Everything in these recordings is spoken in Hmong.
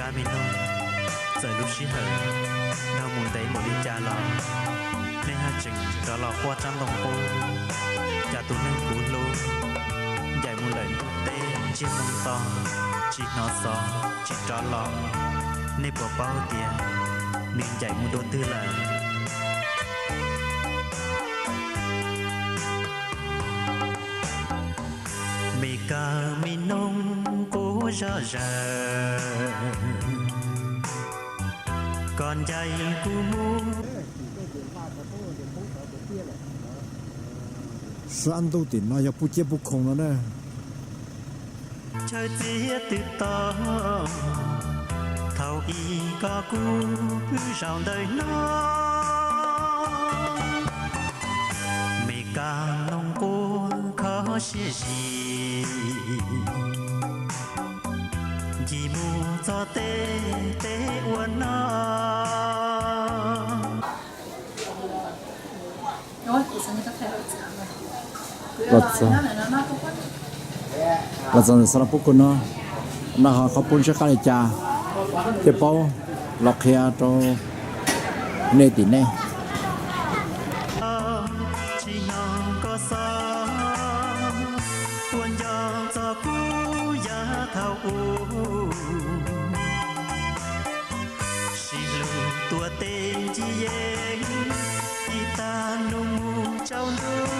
Kab me noog, txawm lub sij hawm dhau mus ntev npaum li cas los nej haj tseem rov los quaj rab ntoo qub. Cas tus neeg kuv hlub ncaim mus lawm ntuj teb ntsiag moo to, tsis hnov xov tsis rov los, nej puas paub tias nws ncaim mus dua twg lawm? Me kab me noog qub zog zaws, koj ncaim kuv mus. Sab ntuj tim no yog pub ciab pub khoom no na. Chaw txiaj twb tau, thaum ub koj kuj pw zaum ntawm no. Me kab noog quaj kho siab zim, ncig mus txog teb, teb ua no. Los txog, los txog ntawm xav los pub kua no, no ho qhov pub ntsej qab li cas, thiaj paub los qhia rau nej tim nej. Tsis hnov koj xov, puas nco txog kuv yav thaum ub? Sib hlub tuav tes ntsig yees, ib tag nus mus tsaus ntuj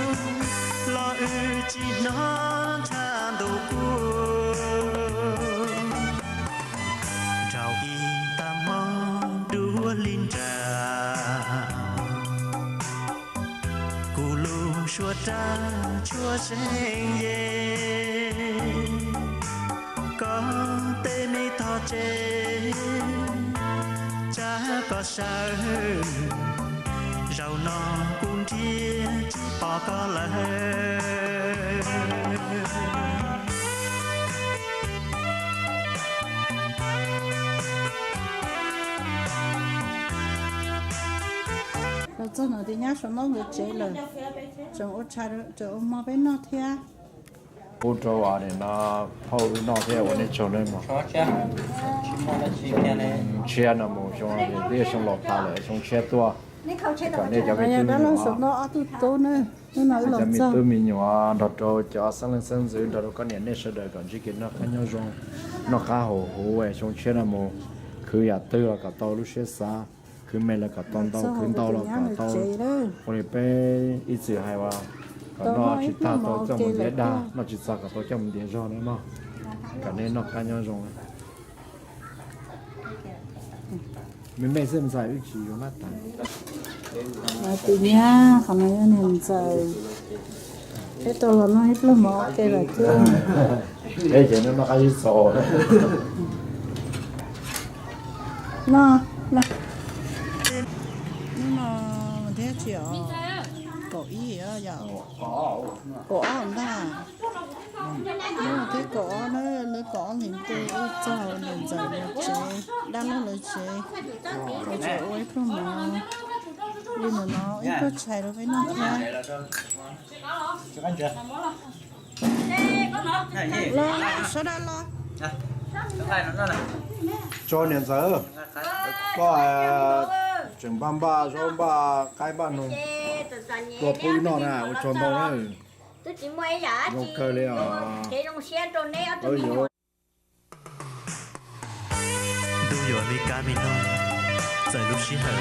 los wb tsis hnov ntshav ntuj kuj nrau ib tag hmo dua hli nra. Kuv lub suab raj tshuab zeeg ye, koj tej me tog tsev, tsam koj sawv, zaum no kuv nrhiav tsis pom koj lawm. Los txog no ces nyab saum no nkawd tsev lawm, tseem ua, tseem ua hmo peb noj thiab. Pub rau nim no phauj wb noj thiab ua nej tsaug nawb mog. Tshiab no mus xyoo, twb yog xyoo laus tas lawm, xyoo tshiab tuaj kom nej cov me tub me nyuam, cov me tub me nyuam nrog rau cov xeeb leej xeeb ntxwv nrog rau koj niam nej sawv daws kom ntsib kev noj qab nyob zoo, noj qab haus huv, xyoo tshiab no mus khwv yam twg los kom tau lub siab xav, khwv me los kom tau ntau, khwv ntau los kom tau. Ua li peb ib txwm hais uas kom noj tsis tag tau coj mus ntiav dag, noj tsis txog kom tau coj mus ntiav zog na mog. Kom nej noj qab nyob zoo. Me me xwb ntxawm wb tsis yuav mab tas. Tus nyab qhov no yog niam ntxawm. Peb tau los noj ib pluag mov ua ke lawm thiab. Peb ces noj qab zib txaus. Noj, noj. Hnub no mas thiab tsis os, kaum ib yom, kaum ob ntag. Hnub no thiab kaum ob na, lawv kaum ob hlis ntuj wb txog niam ntxawm lawv tsev, dab laug lawv tsev, lawv tsev ua ib pluag mov li ntawm no, ib pluag tshais rau peb noj thiab. Los, sawv daws los. Tso niam ntxawm, koj tseem npaj npaj zaub npaj qaib npaj noog tua pub wb noj na, ua tsaug ntau na. Zoo kawg li os. Ntuj yuav me kab me noog, txawm lub sij hawm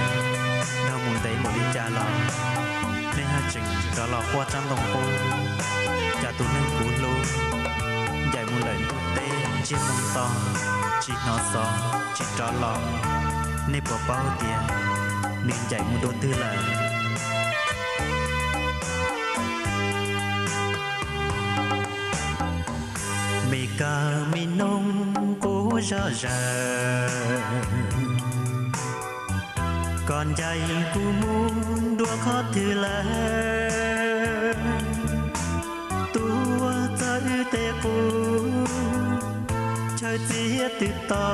dhau mus ntev npaum li cas los nej haj tseem rov los quaj rab ntoo qub. Cas tus neeg kuv hlub ncaim mus lawm ntuj teb ntsiag moo to, tsis hnov xov tsis rov los, nej puas paub tias nws ncaim mus dua twg lawm? Me kab me noog qub zog zaws, koj ncaim kuv mus dua qhov twg lawm? Tuaj txog wb tej qub, chaw txiaj twb to,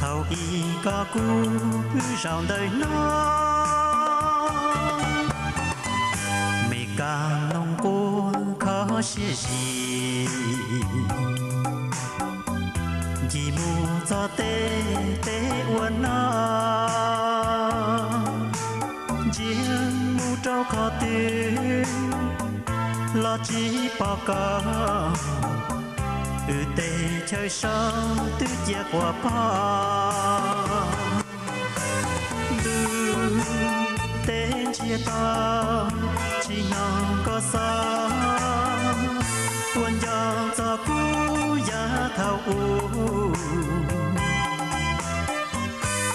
thaum ub koj kuj pw zaum ntawm no. Me kab noog quaj kho siab zim, Ib mus txog tej teb ua no, ntsia mus rau qhov twg los tsis pom koj, wb tej chaw so twb cia quas pog. Ntuj teb ntsiag to, tsis hnov koj xov, puas nco txog kuv yav thaum ub.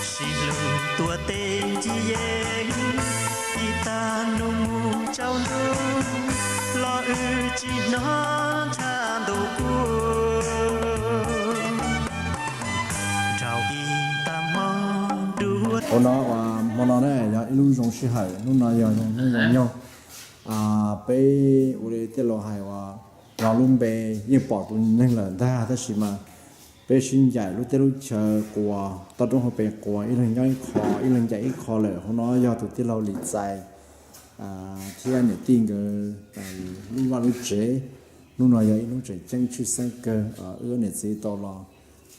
Sib hlub tuav tej ncig yees, ib tag nus mus tsaus ntuj, los wb tsis hnov ntshav ntuj kuv. Dhau ib tag hmo dua. Hmo no, hmo no ne yog ib lub zoo sij hawm, hnub no yog zoo hnub zoo nyoog. Peb ua li tej laus hais uas, los lub npe yeej pom tus neeg lawm ntag, tab sis mas peb sib ncaim lub teb lub chaw quas, toj roob hauv pes quas, ib leeg nyob ib qho, ib leeg ncaim ib qho lawm. Hmo no yog tus tij laug Lis Txais thiab niam tij nkawd lub vaj lub tsev. Hnub no yog ib hnub tseem ceeb tshwj xeeb kawg, wb niam txiv tau los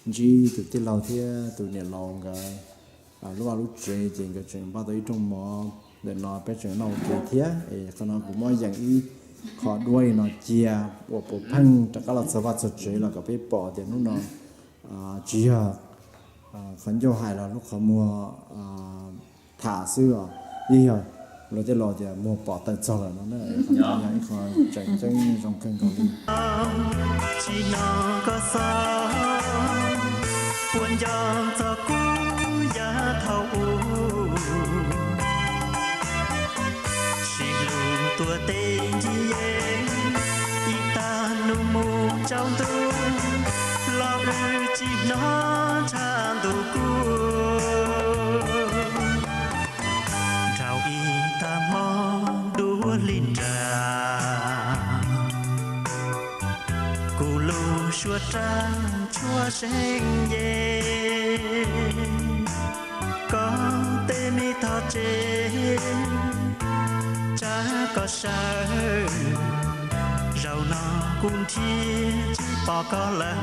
ntsib tus tij laug thiab tus niam laus nkawd lub vaj lub tsev, ces nkawd tseem npaj tau ib rooj mov, ntawm no peb tseem noj ua ke thiab. Es qhov no kuv muab yees ib qho duab li no cia uas puas pheej rov qab los txog vaj txog tsev los kom peb pom tias hnub no tsis yog qhov ncauj hais los lub qhov muag tham xwb os, yeej yog luag tej laus tias muag pom taw txog lawm no na. Qhov no yog ib qho tseem ceeb zoo kawg nkaus li. Tsis hnov koj xov, puas nco txog kuv yav thaum ub. Sib hlub tuav tej ncig yees, ib tag nus mus tsaus ntuj, los wb tsis hnov ntshav ntuj kuv. Dhau ib tag hmo dua hli nra, kuv lub suab raj tshuab seev ye, koj tej me thoj tsev tsab koj sawv, zaum no kuv nrhiav tsis pom koj lawm.